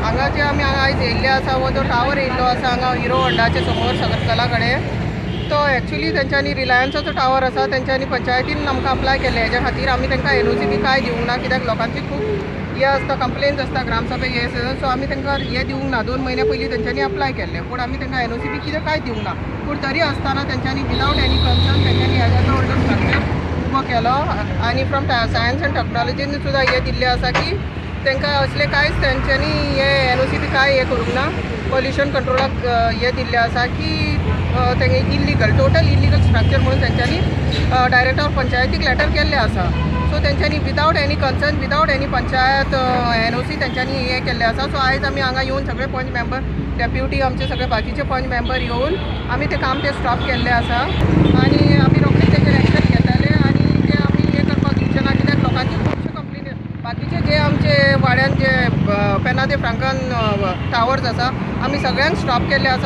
हांगा जे आमी हांगा आयज येयल्ले आसा हो जो टावर येयल्लो आसा हांगा हिरो होंडाच्या समोर सर्कला कडेन, तो एक्चुली तेंच्यांनी रिलायन्साचो टावर आसा, तेंच्यांनी पंचायतीन आमकां अप्लाय केल्ले. हेज्या खातीर आमी तांकां एनओसी बी कांय दिवंक ना, कित्याक लोकांची खूब हे आसता, कंप्लेन्स आसता ग्रामसभेक हे, सो आमी तांकां हे दिवंक ना. 2 म्हयन्या पयलीं तेंच्यांनी अप्लाय केल्ले, पूण आमी तांकां एनओसी बी कितें कांय दिवंक ना. पूण तरी आसतना तेंच्यांनी विदावट एनी कन्सर्न तेंच्यांनी हेजो व्हडलो स्ट्रक्चर उबो केलो. आनी फ्रॉम सायन्स एंड टॅक्नॉलॉजीन सुद्दां हें दिल्लें आसा की तांकां असलें कांयच तेंच्यांनी हे एनओसी बी कांय हें करूंक ना. पॉल्युशन कंट्रोलाक हें दिल्लें आसा की तेंगे इल्लीगल, टोटल इल्लीगल स्ट्रक्चर म्हणून तेंच्यांनी डायरेक्टर पंचायतीक लेटर केल्लें आसा. सो तेंच्यांनी without any concern, without any panchayat NOC तेंच्यांनी हें केल्लें आसा. सो आयज आमी हांगा येवन सगळे पंच मेंबर, डेप्युटी, आमचे सगळे बाकीचे पंच मेंबर येवन आमी तें काम तें स्टॉप केल्लें आसा. आनी आमी रोखडेच तेजेर एक्शन घेतले आनी तें आमी हें करपाक दिवचें ना, कित्याक लोकांची खुबश्यो कंप्लेनी. बाकीचे जे आमचे वाड्यान जे पेना दे फ्रांकान टावर्स आसा, आमी सगळ्यांक स्टॉप केल्ले आसा.